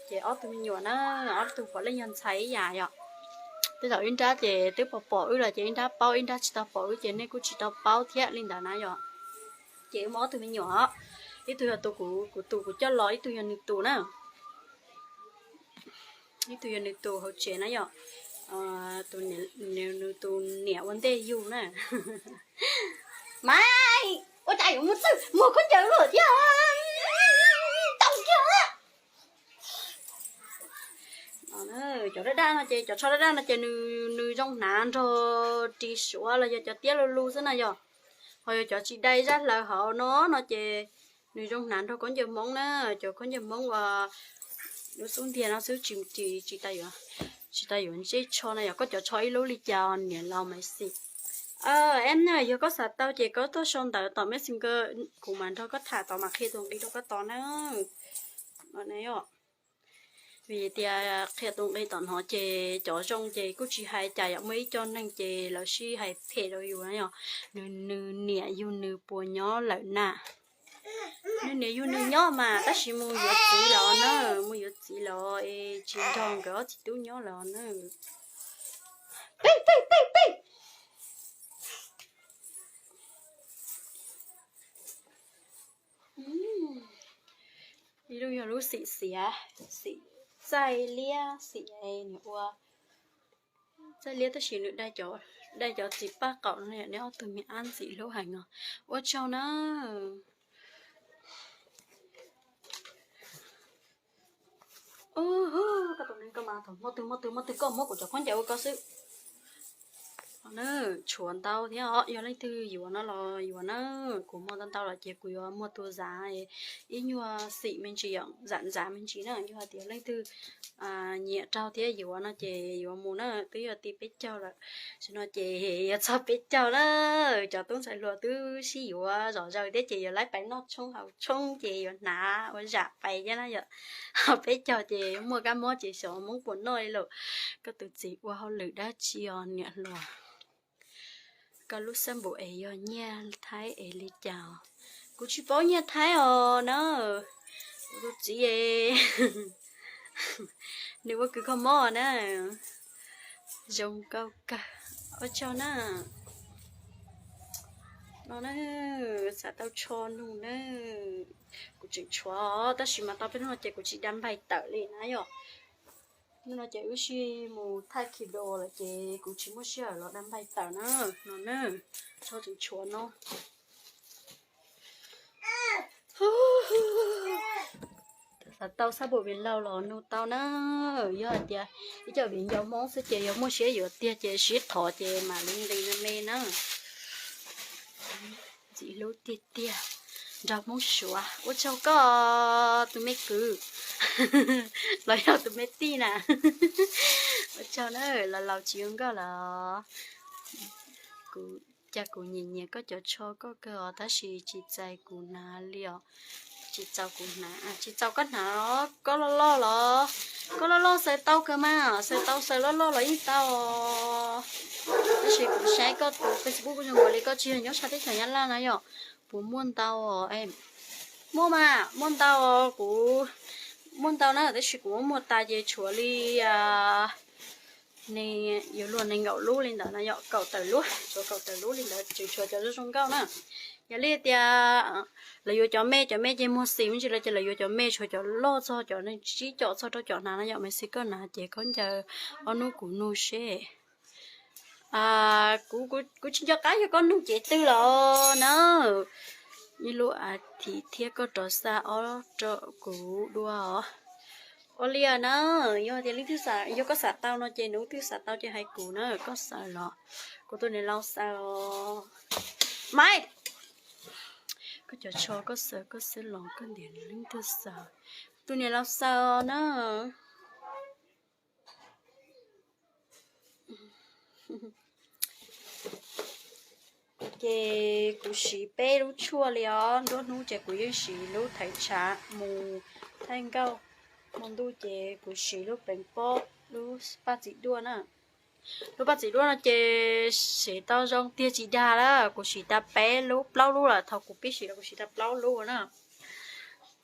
Ces ob tug me nyuam na, ob tug puav leej yog ntxhais ib yam yom. Tej zaum ib nrab ces twb pom pom wb los ces ib nrab paub, ib nrab tsis tau pom wb ces nej kuj tsis tau paub thiab li ntawd na yom. Ces wb muaj ob tug me nyuam os, ib tug yog tus kuv, kuv tus kuv coj los, ib tug yog nws tus na. Ib tug yog nws tus hauv tsev na yom, tus, nws tus niam ua ntej yug na. Maiv, ua cas yuav mus txawj muag khaub ncaws luaj thiab, tau kiag. Cov daj daj no ces, cov tsho daj daj no ces nws, nws zoo hnav nrog ris suav los yog cov tiab lu lu xwb na yom. Ho yog cov tsis dai zaj hlaws hauv no no ces Nws zoo hnav nrog khaub ncaws Hmoob na, cov khaub ncaws Hmoob uas lub xub ntiag no xwb, tsis, tsis, tsis tas yuav, tsis tas yuav ntsej tsho na yom. Koj cov tsho ib lub li cas niam laus mas xim. Em na, yog koj xav tau ces koj tuaj sau ntawv tom Messenger, kuv mam nrog koj tham tod mam qhia tus nqi rau koj tod na. Vim tias qhia tus nqi tom no ces cov zoo ces kuj tsis hais cas yom, muaj ib co neeg ces lawv sib hais phem rau yus na yom. Nws, nws niam yug nws puas nyob lawm na? Nws niam yug nws nyob mas tab sis mus yuav txiv los na, mus yuav txiv los es tsis nrog nkawd ob txiv tub nyob los na. Peb, peb, peb, peb. Ib lub yog lub xim xiav, xim txaij liab, xim nws ua txaij liab tab sis nws dai cov txiv paj qaum no, neb ob tug me ab ntxim hlub heev os. Ua tsaug na. Koj tus neeg koj mas thaum muaj twg muaj twg muaj twg koj muab kuv cov khaub ncaws ua koj xwb. Tshuav ntau thiab os, yog leej twg yuav no los yuav na. Kuv muag ntau ntau lawm ces kuv yuav muag tus zam ib nyuag xim me ntsis, zam ntxav me ntsis na. Yog hais tias leej twg nyiam raug thiab yuav no ces yuav mus na, twb yog ti peb caug lawm. Tam sim no ces yuav txog peb caug na. Cov tub ntxhais hluas twb sib yuav zom zaws thiab ces yuav laib pais noj tshoob haus tshoob ces yuav hnav ua zam pais thiab na yom. Peb caug ces muaj kab mob ces xyov Hmoob puas noj li lawm. Koj tus txiv ua hauj lwm dab tsi os niam hluas? Koj lub xab npum es yog nyiaj Thaib es li cas? Kuv tsis paub nyiaj Thaib os na. Kuv tus txiv es nws ua kws kho mob na. Zoo nkauj kawg. Ua tsaug na. No na, xav tau tsho nug na, kuv tseem tshuav tab sis mas tau peb hnub no ces kuv tsis da npaig tawm li na yom. Hnub no ces wb sib mus thaij Kido lawm ces kuv tsis muaj sij hawm los da npaig tawm na. No na, tsho tseem tshuav no. Xav tau xab npum viv laug los nug tau na. Yog hais tias ib co viv ncaus Hmoob xwb ces yog muaj siab yuav tiag ces sib thov ces mam li nqis me me na. Ntxim hlub tiag tiag, nrog Hmoob Suav. Ua tsaug koj tus me kwv los yog tus me tij na. Ua tsaug na, los laus tsis ua nkauj los. Kuv, cas kuv nyiam nyiam koj cov tsho koj kawg os tab sis tsis txaus kuv hnav li os. Tsis txaus kuv hnav, tsis txaus koj hnav los koj loj loj los. Koj loj loj xaws tau kawg mas, xaws tau xaws loj loj los yeej tau. Tab sis kuv saib koj tus Facebook zoo nkaus li koj tsis yog nyob sab teb chaws Nyab Laj na yom. Puas muaj ntau os? Muaj mas, muaj ntau, kuv muaj ntau na tab sis kuv muab muag tas ces tshuav li, ne, yuav luag nees nkaum lub li ntawd na yom, kaum tawm lub, tshuav kaum tawm lub li ntawd tseem tshuav cov zoo zoo nkauj na. Yog li tias lawv yuav cov me, cov me ces muag xim me ntsis lawm ces lawv yuav cov me tshuav cov loj txog cov neeg tsib caum txog rau caum hnav na yom, mas xij koj hnav ces khaub ncaws ob hnub kuv nug seb. Kuv, kuv tsis nco qab yog koj nug cev twg los na. Ib lub a thiv thiab koj rov xa ob rau kuv dua os. Ua li na, yog tias leej twg, yog koj xav tau no ces hnub twg xav tau ces hais kuv na, koj xaws los kuv tus niam laus xaws os. Maiv, koj cov tsho koj xaws koj xwb los koj ntiav leej twg xaws? Tus niam laus xaws os na. Ces kuv siv peb lub tshuaj li os, nruab hnub ces kuv yeej siv lub thaiv tshav mus thaij nkauj, hmo ntuj ces kuv siv lub pleev pob, lub paj txiv duaj na. Lub paj txiv duaj no ces siv tau zoo tiag tsis dag lawm, kuv siv tau peb lub plaub lub lawm, thaum kuv pib siv los kuv siv tau plaub lub na.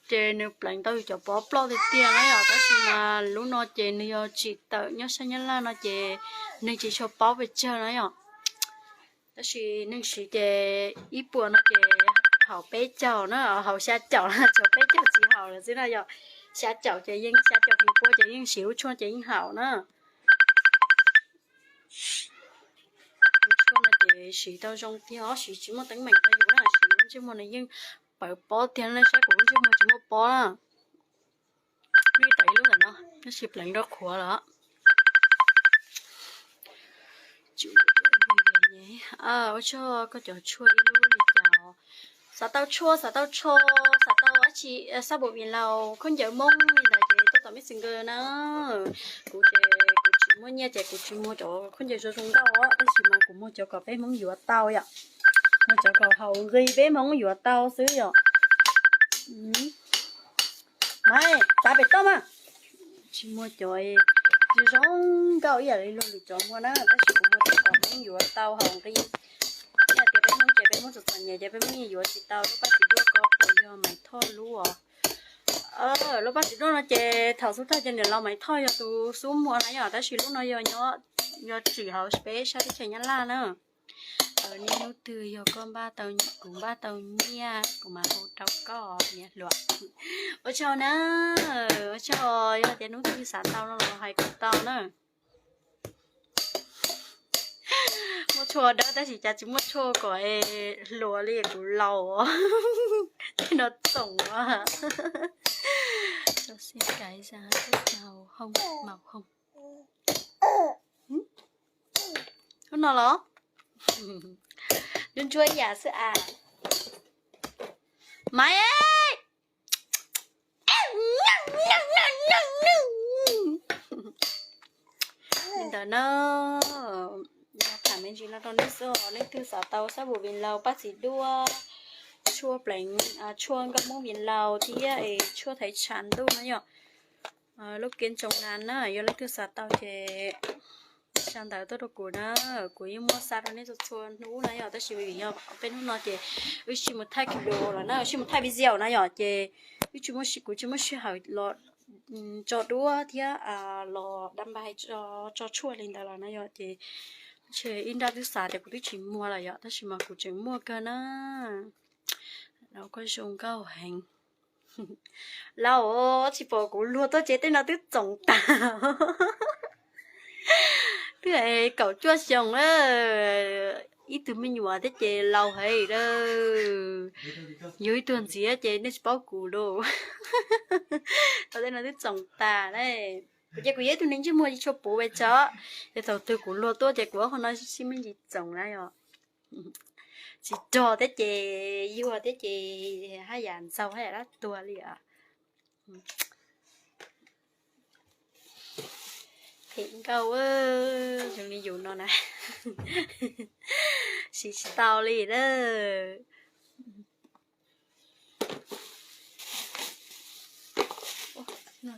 Ces nws pleev tau yus cov pob ploj tiag tiag na yom, tab sis mas lub no ces nws yog tsim tawm nyob sab Nyab Laj no ces neeg tsis tshua paub pes tsawg na yom. Tab sis neeg siv ces ib puas no ces haum peb caug na, haum xya caum na, tshuav peb caug tsis haum lawm xwb na yom. Xya caum ces yeej, xya caum feem pua ces yeej siv lub tshuaj ces yeej haum na. Lub tshuaj no ces siv tau zoo tiag, siv tsis muaj teeb meem rau yus na, siv lub ntsej muag nws yeej pawv pob tiag na, saib kuv lub ntsej muag tsis muaj pob na. Lub ib tawm ib lub ntawm no, tab sis pleev rau qhuav lawm. Ua tsaug koj cov tshuaj ib lub li cas, Xav tau tshuaj, xav tau tsho, xav tau dab tsi, xab npum vim laus khaub ncaws Hmoob li ntawd ces tuaj tom Messenger na. Kuv ces kuv tsis muaj nyiaj ces kuv tsis muag cov khaub ncaws zoo zoo nkauj os, tab sis mas kuv muag cov kom peb Hmoob yuav tau yom. Muag cov kom haus nqi peb Hmoob yuav tau xwb yom. Mas txav pem toj mas. Tsis muag cov zoo nkauj ib yam li luag lwm cov muag na, tab sis kuv muag cov kom Hmoob yuav tau haus nqi. Yog tias peb Hmoob ces peb Hmoob txom txom nyem ces peb Hmoob yeej yuav tsis tau lub paj txiv duaj ko puas yog Maiv Thoj lub os. Lub paj txiv duaj no ces thaum xub thawj ces niam laus Maiv Thoj yog tus xub muag na yom, tab sis lub no yog nyob, yog tsim hauv peb sab teb chaws Nyab Laj na. Niaj hnub twg yog koj npaj tau, kuv npaj tau nyiaj kuv mam hu rau koj niam hluas. Ua tsaug na, ua tsaug, yog tias hnub twg xav tau no los hais kuv tau na. Muaj tshuaj dawb tab sis cas tsis muaj tshuaj kom hluas li kuv laus. Tej no txoom as. Sau xe caiv ra, màu hồng, màu hồng. Lub no los ntsuab ntsuab ib yam xwb as. Maiv, li ntawd na, tham me ntsis no rau nej xwb os. Leej twg xav tau xab npum vim laus, paj txiv duaj, tshuaj pleev, tshuaj nkauj Hmoob vim laus thiab es tshuaj thaiv tshav ntuj na yom. Lub kev ntsoov nas na, yog leej twg xav tau ces sau ntawv tuaj rau kuv na, kuv yeej muab xa rau nej txhua txhua hnub na yom. Tab sis vim yog peb hnub no ces wb tsis mus thaij video lawm na, wb tsis mus thaij video na yom, ces wb tsis muaj, kuv tsis muaj sij hawm los tso duab thiab los da npais tso tshuaj li ntawd los na yom, ces ib nrab twb xav tias kuv twb tsis muag lawm yom, tab sis mas kuv tseem muaj kawg na. Koj zoo nkauj heev. Laus, tsis pom kuv luag tuaj ces tej no twb txoom tas. Twb kaum cuaj xyoo, ib tug me nyuam thiab ces laus heev lawm. Yug ib tug ntxiv ces nej tsis paub kuv lauj. Tau tej no twb txoom tas na. Kuv ces kuv yog ib tug neeg ntsej muag tsis tshua puv pes tsawg, ces thaum twg kuv luag tuaj ces kuv ob qho no sib me ntsis txoom na yom. Tsis rog thiab ces yuag thiab ces haj yam ntxaug haj yam dab tuag li os. Phem nkauj, zoo li yus no na, siv tsis tau li na.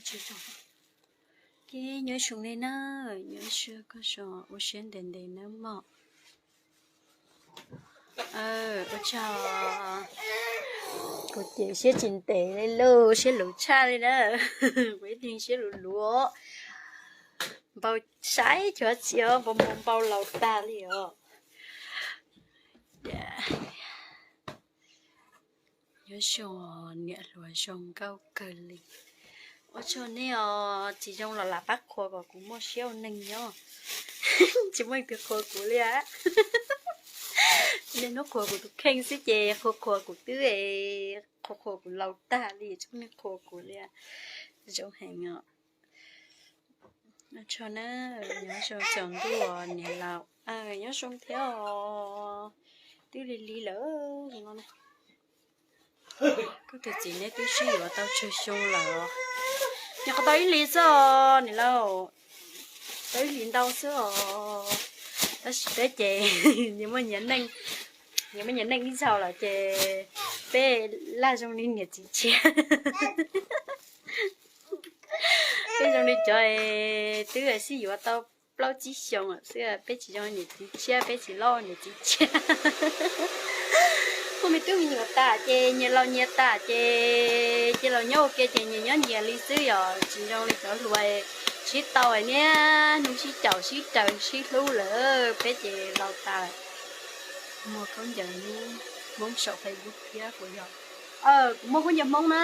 Ces nyob zoo li na, nyob zoo, koj zoo, ua siab ntev ntev nawb mog. Ua tsaug, kuv ces siab tsis ntev li lauj, siab luv tshaj li na. Kuv ib tug siab luv luv, npau saib cov txiv npau npau npau laus tag li os. Nyob zoo, niam hluas zoo nkauj kawg li. Ua tsaug nej os, tsis zoo los lam pab qhuas kom kuv muaj siab ua neeg nyob. Tsis muaj leej twg qhuas kuv li. Nej hnub qhuas kuv tus kheej xwb ces qhuas qhuas kuv twb, qhuas qhuas kuv laus tag li tsis muaj neeg qhuas kuv li. Zoo heev os. Ua tsaug na, nyob zoo tsaus ntuj os niam laus, nyob zoo thiab os. Twb lig lig lawm no. Koj tus txiv neb twb sib yuav tau tsawg xyoo lawm? Nyuam qhuav tau ib hlis xwb os niam laus, tau ib hlis ntau xwb os. Tab sis peb ces nyias muaj nyias neej, nyias muaj nyias neej ib zaug lawm ces peb laj zoo li niam txiv tshiab. Peb zoo li cov twb sib yuav tau plaub tsib xyoo lawm xwb, peb tsis zoo niam txiv tshiab, peb tsis loj niam txiv tshiab. Muaj me tub me nyuam tas ces nyias laus nyias tas ces cia los nyob ua ke ces nyias nyob nyias li xwb yom, tsis zoo li cov hluas sib tau niaj hnub sib caum sib raws sib hlub lawm, peb ces laus tas lawm. Muag khaub ncaws Hmoob saum Facebook thiab kuv yog, kuv muag khaub ncaws Hmoob na,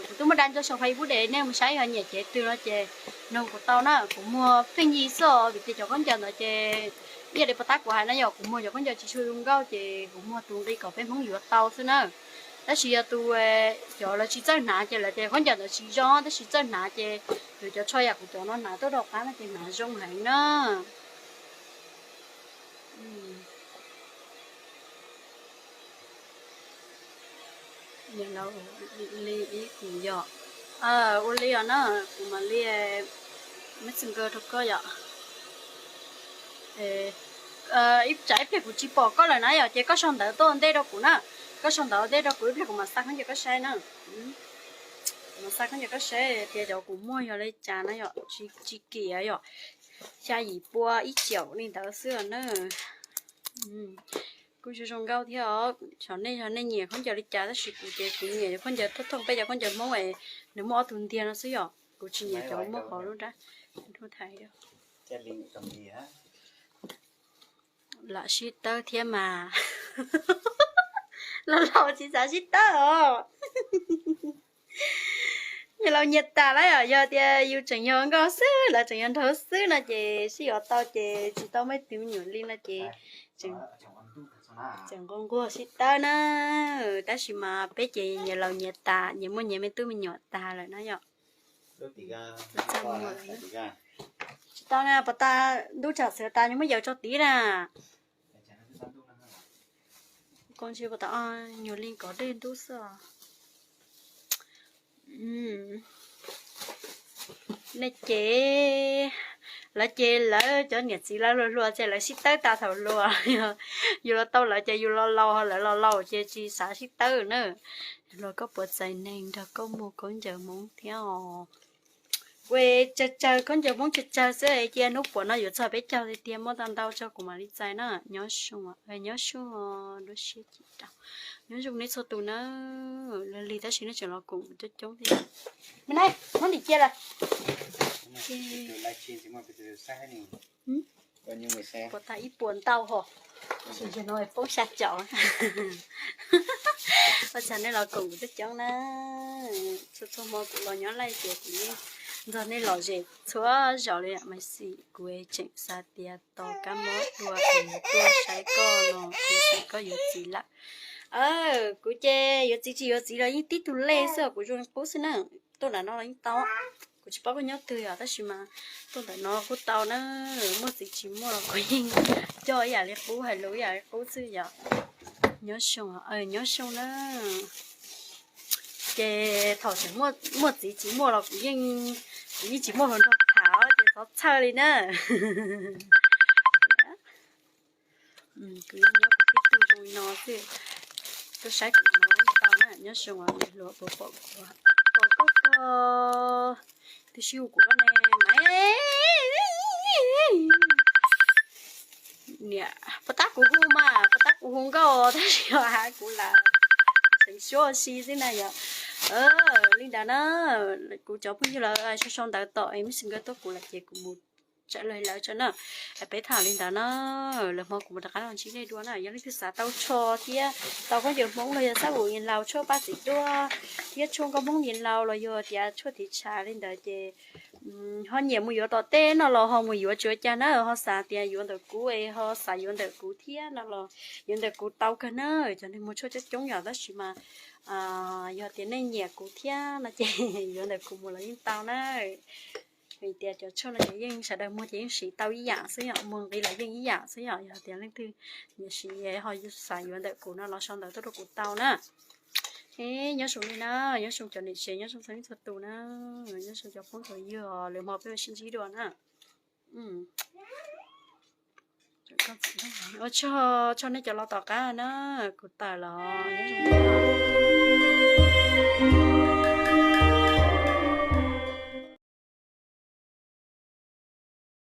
kuv twb muab da rau saum Facebook es nej mus saib yog nyiam cev twg no ces nug kuv tau na, kuv muag pheej yig xwb os, vim tias cov khaub ncaws ntawd ces ib yam li puag ta kuv hais na yom, kuv muag cov khaub ncaws tsis tshua zoo nkauj ces kuv muag tus nqi kom peb Hmoob yuav tau xwb na. Tab sis yog tus, cov lawv tsis txawj hnav ces lawv tias khaub ncaws ntawd tsis zoo, tab sis txawj hnav ces yus cov tsho yam kuv cov no hnav tuaj rau qab no ces hnav zoo heev na. Li ib kuv yom. Ua li os na, kuv mam li messenger rau koj yom. Tsam ib pliag kuv tsis pom koj lawm na yom, ces koj sau ntawv tuaj ua ntej rau kuv na. Koj sau ntawv ua ntej rau kuv, ib pliag kuv mam xa khaub ncaws koj saib na. Kuv mam xa khaub ncaws koj saib tias cov kuv muag yog li cas na yom, tsis kim yom, xya yim pua ib caum li ntawd xwb na. Kuj zoo zoo nkauj thiab os. Xyov nej, xyov nej nyiam khaub ncaws li cas tab sis kuv ces kuv nyiam cov khaub ncaws thooj thooj peb cov khaub ncaws Hmoob es nws muaj ob tug ntiag no xwb yom. Kuv tsis nyiam cov muaj qhov lub nrab. Lam sib tawb thiab mas. Los laus tsis xav sib tawb os. Nyias laus nyias tas lawm os, yog tias yus tseem yog nkauj xwb, lawv tseem yog nraug xwb no ces sib yuav tau ces tsis tau muaj ib tug me nyuam li no ces tseem nquag nquag sib tawb na. Tab sis mas peb ces nyias laus nyias tas, nyias muaj nyias me tub me nyuam tas lawm na yom. Tsis tau na, puas tas ntub tsam xav tas nws muab yaws tso tid na. Koj ntsia puas tas, nyuag li kov dej ntub xwb os. Nej ces, lawv ces lawv cov niam txiv lawv hluas hluas ces lawv sib tawb tas thaum hluas. Yus los tau lawv ces yus los laus, lawv los laus ces tsis xav sib tawb na. Luag koj puas txais neeg nrog koj muag khaub ncaws Hmoob thiab os? Kuv tsawg tsawg khaub ncaws Hmoob tsawg tsawg xwb, cia hnub puas no yuav txog peb caug tiag tiag muab tau ntau tso kuv mam li txais na. Nyob zoo, nyob zoo, lub siab cim rau. Nyob zoo nej txhua tus na. Lig lig tab sis nej tseem los koom coob coob thiab. Me na, muab ntim cia lawm. Puas tas ib puas ntau ho. Sim no poob xya caum. Ua tsaug nej los koom kuv coob coob na. Txhua txhua hmo kuv los nyob laij ces kuv yeej nrog nej lom zem txhua zaus li mas xij kuv tseem xav tias tos kab mob dua es yuav tuaj saib koj no, kuv xav koj yuav txiv lawm. Kuv ces yuav txiv tsis yuav txiv los yeej tib tug lej xwb os, kuv zoo li qub xwb na. Tuaj nram no los yeej tau. Kuv tsis paub koj nyob twg yom, tab sis mas tuaj ntawm no kuj tau na. Muaj txiv tsis muaj los kuv yeej coj ib yam li qub, hais lus ib yam li qub xwb yom. Nyob zoo, nyob zoo na. Ces thaum tseem muaj txiv tsis muaj los kuv yeej, kuv yeej tsis muaj hluas nraug tham ces txhob txhawj li na. Kuv yeej nyob kuv tib tug zoo li no xwb. Tuaj saib kuv no tau na, nyob zoo os niam hluas puas pom kuv, pom koj koj twb sib hu kuv koj ne mas. Niam, puas tab kuv hu mas, puas tab kuv hu nkauj tab sis os kuv lam seev suab si xwb na yom. Li ntawd na, kuv cov phooj ywg lawv sau sau ntawv tom messenger tuaj kuv lawm ces kuv mus tsawv lawv lawv tso na. Peb tham li ntawd na, lwm hmo kuv mus rov qab los ntsib nej dua na. Yog leej twg xav tau tsho thiab tau khaub ncaws Hmoob los yog xab ua yas laus, tshuaj paj txiv duaj thiab tshuaj nkauj Hmoob yas laus los yog tias tshuaj tiv tshav li ntawd ces ho nyiam mus yuav tom tej no los ho mus yuav tsis ua cas na, ho xav tias yuav ntawm kuv es ho xav yuav ntawm kuv thiab no los yuav ntawm kuv tau kawg na. Cov neeg muag tshuaj coob coob yom, tab sis mas yog tias nej nyiam kuv thiab no ces yuav ntawm kuv mus los yeej tau na. Vim tias cov tshuaj no ces yeej sawv daws muag ces yeej siv tau ib yam xwb yom, muag nqi los yeej ib yam xwb yom. Yog tias leej twg nyiam siv ho xav yuav ntawm kuv no los sau ntawv tuaj rau kuv tau na. Nyob zoo li na, nyob zoo cov niam tsev, nyob zoo txhua leej txhua tus na, nyob zoo cov phooj cov ywg, lwm hmo peb mam sib ntsib dua na. Ua tsaug, tsaug nej cov los tom qab na, kuv tawm los nyob zoo.